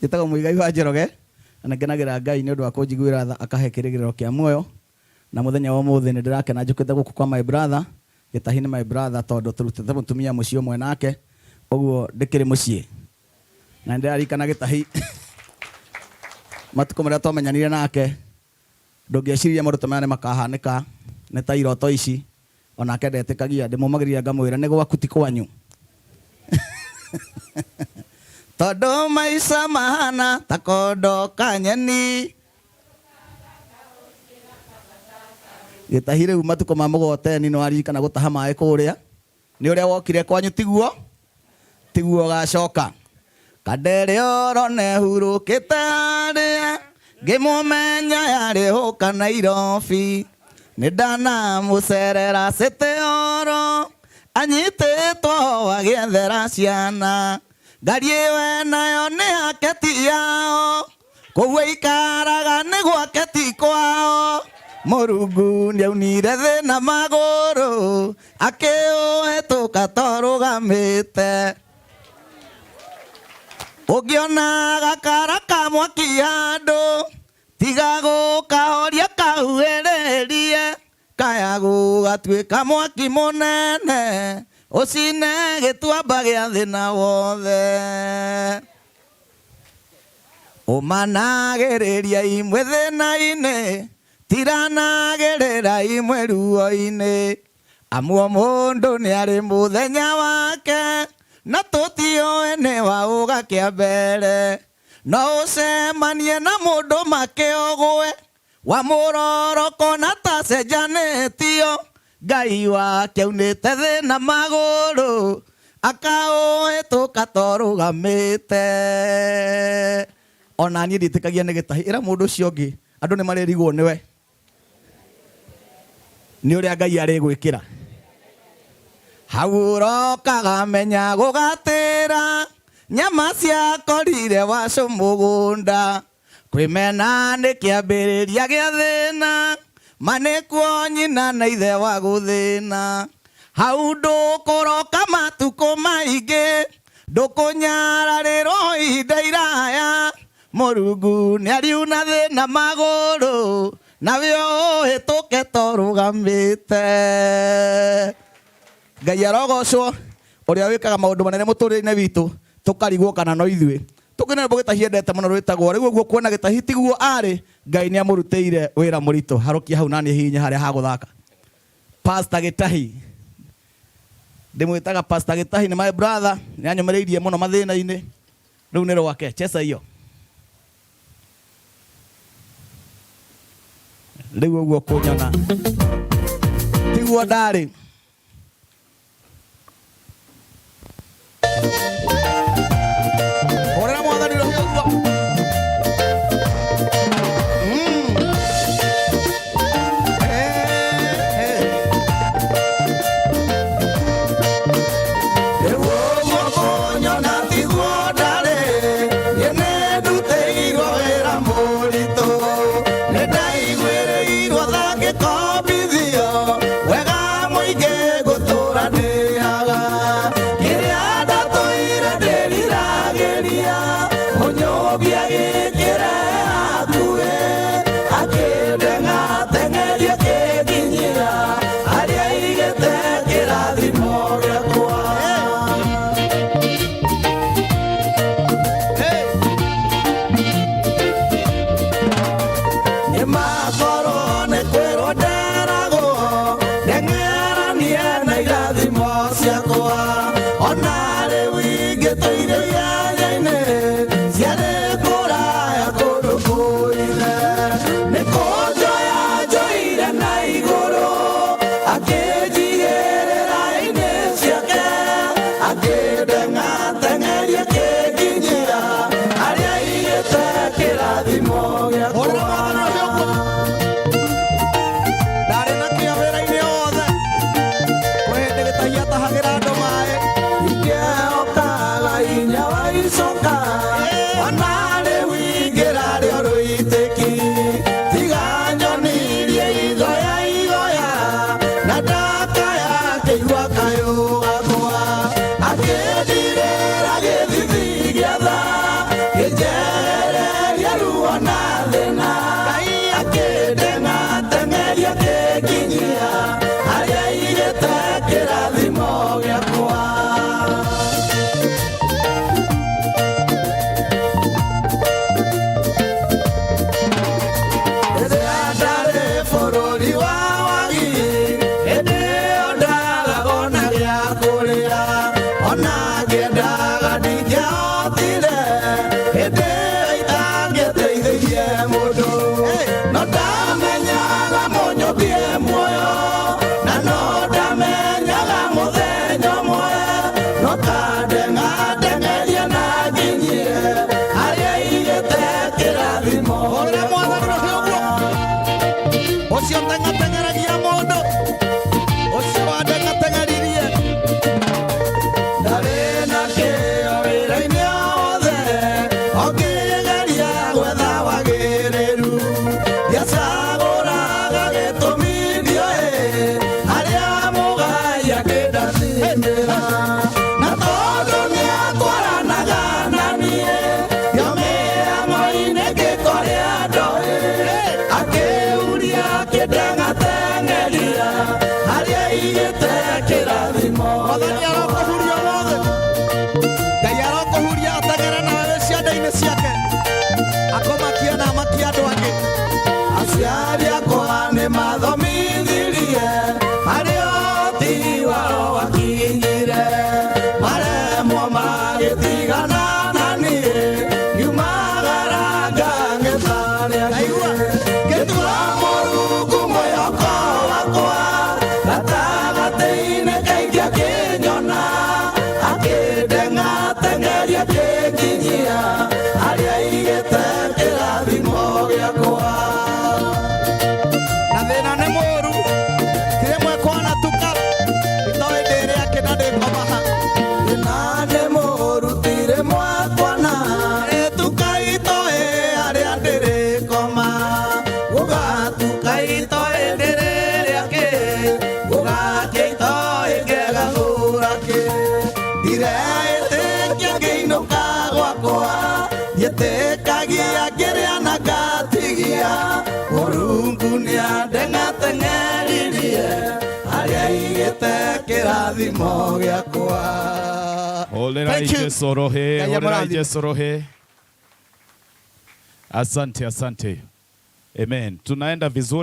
Njĩtagwo Mũigai wa Njoroge na nĩngenagĩra Ngai nĩ ũndũ wa kũnjiguĩra tha akahe kĩrĩgĩrĩro kĩa muoyo. Na mũthenya wa ũmũthĩ nĩ ndĩrakena njũkĩte gũkũ kwa my brother, Gĩtahi nĩ my brother tondũ tũrutĩte mũtumia mũciĩ ũmwe nake, ũguo ndĩkĩrĩ mũciĩ. Na nĩ ndĩraririkana Gĩtahi matukũ marĩa twamenyanire nake, ndũngĩeciria maũndũ ta maya nĩ makahanĩka, nĩ ta iroto ici, onake ndetĩkagia, ndĩmũmagĩrĩria ngamwĩra nĩ gwaku ti kwanyu. Tondũ maica mahana ta kondo ka nyeni. Gĩtahi rĩu matukũ ma mũgoteni nĩ waririkana gũtaha maĩ kũrĩa, nĩ ũrĩa wokire kwanyu tiguo? Tiguo ũgacoka. Kandere oro nehurũkĩte harĩa ngĩmũmenya yarĩ hũka Nairobi. Nĩndanamũcerera city oro anyitĩtwo agĩethera ciana. Ngari ĩyo enayo nĩ yake ti yao. Kũu aikaraga nĩ gwake ti kwao. Mũrungu nĩaunire thĩna magũrũ akĩũhĩtũka torũgamĩte. Ũngĩona gakara ka mwaki handũ tiga gũkahoria kahuhĩrĩrie kaya gũgatuĩka mwaki mũnene ũcine gĩtuamba gĩa thĩna wothe. Ũmanagĩrĩria imwe thĩna-inĩ, tiranagĩrĩra imwe ruo-inĩ. Amu o mũndũ nĩarĩ mũthenya wake, na tũtiũĩ nĩ wa ũgakĩa mbere. No ũcemanie na mũndũ makĩũgwe, wa mũroroko na tacenjanĩtio. Ngai wake aunĩte thĩna magũrũ, akaũhĩtũka torũgamĩte. Ona niĩ ndiĩtĩkagia nĩ gĩtahi. Ĩra mũndũ ũcio ũngĩ, andũ nĩ marĩrigwo nĩwe. Nĩ ũrĩa Ngai arĩgwĩkĩra. Hau ũrokaga menya gũgatĩra, nyama ciakorire wacũ mũgũnda. Kwĩmena nĩ kĩambĩrĩria gĩa thĩna, ma nĩkuo nyina na ithe wa gũthĩna. Hau ndũkũroka matukũ maingĩ, ndũkũnyararĩrwo ihinda iraya. Mũrungu nĩariuna thĩna magũrũ, nawe ũhĩtũke torũgamĩte. Ngai arogocwo ũrĩa wĩkaga maũndũ manene mũtũrĩre-inĩ witũ tũkarigwo kana no ithuĩ. Tũkĩona rwĩmbo Gĩtahi endete mũno rwĩtagwo rĩu ũguo kuona Gĩtahi tiguo arĩ, Ngai nĩamũrutĩire wĩra mũritũ. Harũkia hau naniĩ hihinye harĩa ha gũthaka. Pastor Gĩtahi. Ndĩmwĩtaga Pastor Gĩtahi nĩ my brother, nĩanyũmĩrĩirie mũno mathĩna-inĩ. Rĩu nĩ rwake. Cheza hiyo. Rĩu ũguo kũnyona tiguo ndarĩ. Hũrĩra mwathani rũhĩ ũguo. Eh, eh. Rĩu ũguo kũnyona tiguo ndarĩ, niĩ nĩndutĩirwo wĩra mũritũ. Nĩndaiguĩrĩirwo tha ngĩkombithio, wega mũingĩ ngũtũra ndĩaga. Kĩrĩa ndatũire ndĩriragĩria, mũnyũmbi agĩkĩre hakuhĩ, akĩndeng'ateng'eria akĩnginyĩra harĩa aigĩte kĩrathimo gĩakwa. Nĩ makorwo nĩ kwĩrwo nderagwo ndeng'eranie na irathimo ciakwa, ona rĩu ingĩtũire ihenya-inĩ ciarĩ kũraya kũndũ kũine. Nĩ kũnjoya njoire na igũrũ akĩnjigĩrĩra inĩ ciake, akĩndeng'ateng'eria akĩnginyĩra harĩa aigĩte kĩrathimo gĩakwa. Ndarĩ na kĩo wĩra-inĩ wothe, kwĩ hĩndĩ Gĩtahi atahagĩra andũ maĩ. Ingĩokaga hinya wa icoka, ona rĩu ingĩrarĩo rũitĩki. Tiga nyonirie igoya igoya, na ndakaya akĩigua kayũ gakwa. Akĩndirĩra gĩthithi gĩa tha, kĩnjera Ruo na thĩna. Ngai akĩndengateng'eria akĩnginyia harĩa aigĩte kĩrathimo gĩakwa. Rĩrĩa ndarĩ bũrũri wa wagi, hĩndĩ ĩyo ndagaga ona gĩa kũrĩa, ona ngĩendaga ndingĩahotire, hĩndĩ ĩyo itangĩteithirie mũndũ, no ndamenyaga Mũnyũmbi e muoyo, na no ndamenyaga mũthenya ũmwe no kandengateng'eria na nginyie harĩa aigĩte kĩrathimo. Hũrĩra Mwathani rũhĩ ũguo. Ũcio teng'ateng'eragia mũndũ, ũcio wandengateng'eririe. Ndarĩ na kĩyo wĩra-inĩ wothe, o ngĩgeria gwetha wagĩrĩru, ndiacagũraga gĩtũmi ndiũĩ harĩa mũgai akĩndathimĩra, na tondũ nĩatwaranaga na niĩ ndiomĩra ngĩkorĩa ndoĩ, akĩhuria akĩndengateng'eria harĩa aigĩte kĩrathimo. Mwathani arokũhuria ũmũthĩ. Ngai arokũhuria ateng'ere nawe ciande-inĩ ciake, akũmakie na amakie andũ angĩ. Aciari akwa nĩ mathomithirie harĩa ũhoti wao wakinyire, maremwo magĩtigana na niĩ, ngiumagara ngang'ethanĩa ngĩtua Mũrungu mwĩhoko wakwa, gatagatĩ-inĩ kaingĩ akĩnyona, akĩndengateng'eria akĩnginyia harĩa aigĩte kĩrathimo gĩakwa. Na thĩna nĩ mũũru, ti rĩmwe kwanatuka, itoĩ ndĩrĩa kĩ na ndĩkoma ha. Thĩna nĩ mũũru ti rĩmwe kwana ĩtuka itoĩ harĩa ndĩrĩkoma, gũgatuka itoĩ ndĩrĩrĩa kĩ, gũgakĩa itoĩ ngĩgagũra kĩ, ndireĩtĩkia ngĩinũka gwakwa, ndiĩtĩkagia ngĩrĩa na ngatigia, Mũrungu nĩandengateng'eririe harĩa aigĩte kĩrathimo gĩakwa. Holerai Thank you. Jesu rohe, Ngai holerai amũrathime. Jesu rohe. Asante, asante. Amen. Tunaenda vizuri.